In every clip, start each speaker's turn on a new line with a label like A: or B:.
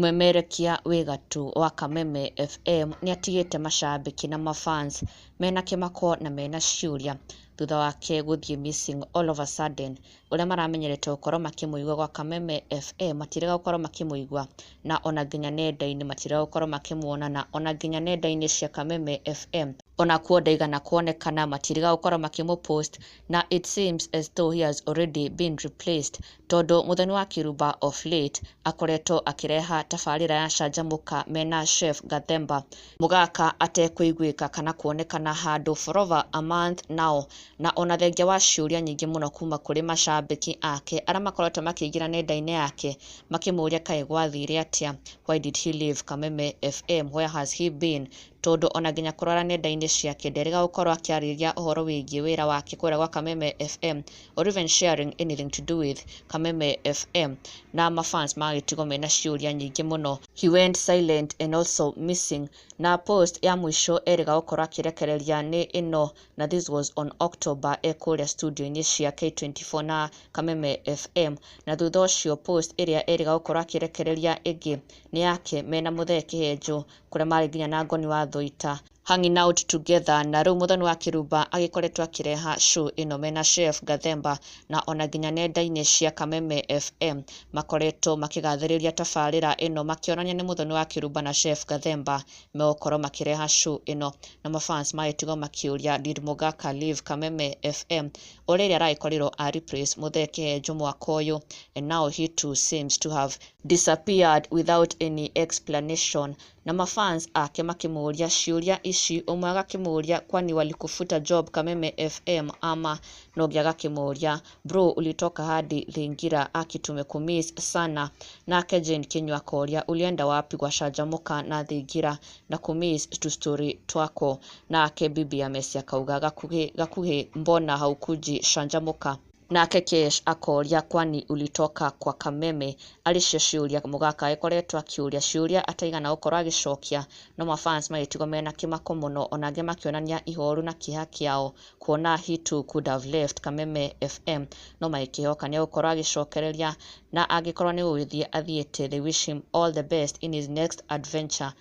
A: Mũmemerekia wĩ gatũ wa Kameme FM nĩatigĩte macambĩki na mafans mena kĩmako na mena ciũria thutha wake gũthiĩ missing all of a sudden. Ũrĩa maramenyerete gũkorwo makĩmũigua gwa Kameme FM matirega gũkorwo makĩmũigua, na ona nginya nenda-inĩ matirega gũkorwo makĩmuona, na ona nginya nenda-inĩ cia Kameme FM onakuo ndaigana kuonekana, matirega gũkorwo makĩmũ-post, na it seems as though he has already been replaced, tondũ Mũthoni wa Kĩrumba of late akoretwo akĩreha tabarĩra ya Canjamũka mena Chef Gathemba. Mũgaka atekũiguĩka kana kuonekana handũ for over a month now, na ona thengia wa ciũria nyingĩ mũno kuma kũrĩ macambĩki ake arĩa makoretwo makĩingĩra nenda-inĩ yake makĩmũria kaĩ gwathire atĩa, why did he leave Kameme FM, where has he been, tondũ ona nginya kũrora nenda-inĩ ciake nderĩga gũkorwo akĩarĩria ũhoro wĩgiĩ wĩra wake kũrĩa gwa Kameme FM or even sharing anything to do with Kameme FM, na mafans magagĩtigwo mena ciũria nyingĩ mũno. He went silent and also missing, na post ya mũico erĩga gũkorwo akĩrekereria nĩ ĩno, na this was on October e kũrĩa studio-inĩ cia K24 na Kameme FM. Na thutha ũcio post ĩrĩa erĩga gũkorwo akĩrekereria ĩngĩ nĩ yake mena Mũthee Kĩhenjo, kũrĩa marĩ nginya na Ngoni wa Thũita hanging out together. Na rĩu Mũthoni wa Kĩrumba agĩkoretwo akĩreha show ĩno mena Chef Gathemba, na ona nginya nenda-inĩ cia Kameme FM makoretwo makĩgathĩrĩria tabarĩra ĩno, makĩonania nĩ Mũthoni wa Kĩrumba na Chef Gathemba megũkorwo makĩreha show ĩno, na mafans magĩtigwo makĩũria, did Mũgaka leave Kameme FM? O rĩrĩa aragĩkorirwo a replace Mũthee Kĩhenjo mwaka ũyũ, and now he too seems to have disappeared without any explanation, na mafans ake makĩmũria ciũria ici. Ũmwe agakĩmũria, "Kwani walikufuta job Kameme FM ama?" Na ũngĩ agakĩmũria, "Bro, ulitoka hadi Thingira, aki tumekumiss sana." Nake Jane Kinyua akoria, "Ulienda wapi kwa Canjamũka na Thingira na kumiss tu story twako?" Nake bibi ya Messi akauga, "Gakuhĩ gakuhĩ, mbona haukuji Canjamũka?" Nake Kesh akoria, "Kwani ulitoka kwa Kameme?" Arĩ cio ciũria Mũgaka agĩkoretwo akĩũria, ciũria ataigana gũkorwo agĩcokia, no mafans magĩtigwo mena kĩmako mũno, ona angĩ makĩonania ihoru na kĩeha kĩao kuona he too could have left Kameme FM, no magĩkĩhoka nĩ egũkorwo agĩcokereria, na angĩkorwo nĩ gũgĩthiĩ athiĩte, they wish him all the best in his next adventure.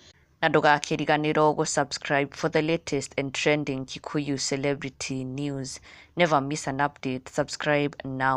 A: Na ndũgakĩriganĩrwo gũ-subscribe for the latest and trending Kikuyu celebrity news. Never miss an update. Subscribe now.